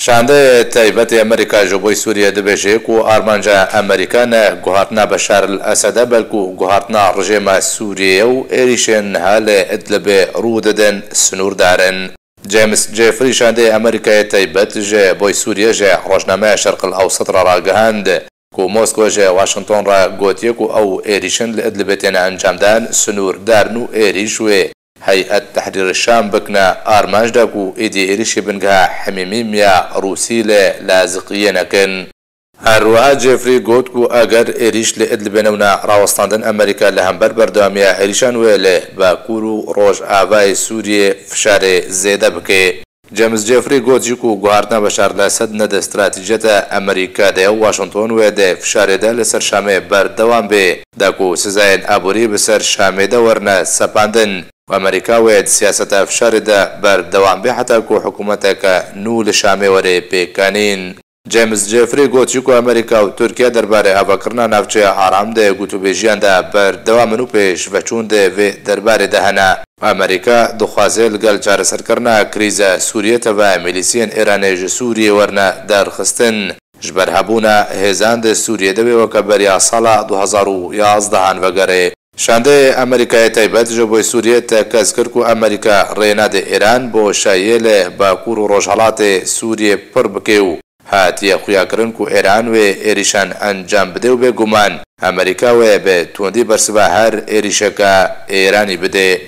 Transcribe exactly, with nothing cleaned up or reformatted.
Şandeyê taybetê Amerîka ji bo Sûriye dibêje ku armanca Amerîka ne guhartina Beşar el Esed e, belku guhartina rejêma Sûriyê ye û êrîşên niha li Idlibê rû didin, sinûrdar in. James Jeffrey, şandeyê Amerîkayê taybet ji bo Sûriye, ji rojnameya Şerq el Ewsat re ragihand ku Moskow ji Washington re gotiye ku ew êrîşên li Idlibê têne encamdan, sinûrdar in û êrîş wê Heyet Tehrîr Şam bikine armanc de ku êdî êrîşê bingeha hemîmî ya Rûsî li Laziqiyê nekin. Her wiha Jeffrey got ku eger êrîş li Idlibê newna rawestandin, Amerîka li hember berdewamiya êrîşan wê li Bakur û Rojavayê Sûriyê fişarê zêde bike. James Jeffrey got jî ku guhartina Beşar el Esed ne di stratejiyeta Amerîka de ye û Washington wê di fişarê de li ser Şamê berdewam bê, da ku sizayên aborî bi ser Şamê de werine sepandin û Amerîka wê di siyaseta fişarê de berdewam bê heta ku hikûmeteke nû li Şamê were pêkanîn. James Jeffrey got jî ku Amerîka û Tirkiye derbarê avakirina navçeya Aram di gotûbêjiyan de berdewam in û pêşveçûn di vê derbarê de hene. Amerîka dixwaze li gel çareserkirina krîza Sûriyê teva milîsiyên Îranê ji Sûriyê werine derxistin. Ji ber hebûna hêzan di Sûriyê de wê weke beriya sala du hezar û yazdehan vegere. Şandeyê Amerîkayê taybet ji bo Sûriyê tekez kir ku Amerîka rê nade Îran boşayiyê li Bakur û Rojhelatê Sûriyê pir bike û hatiye xuyakirin ku Îran wê êrîşan encam bide û bêguman Amerîka wê bi tundî bersiva her êrîşeke Îranî bide.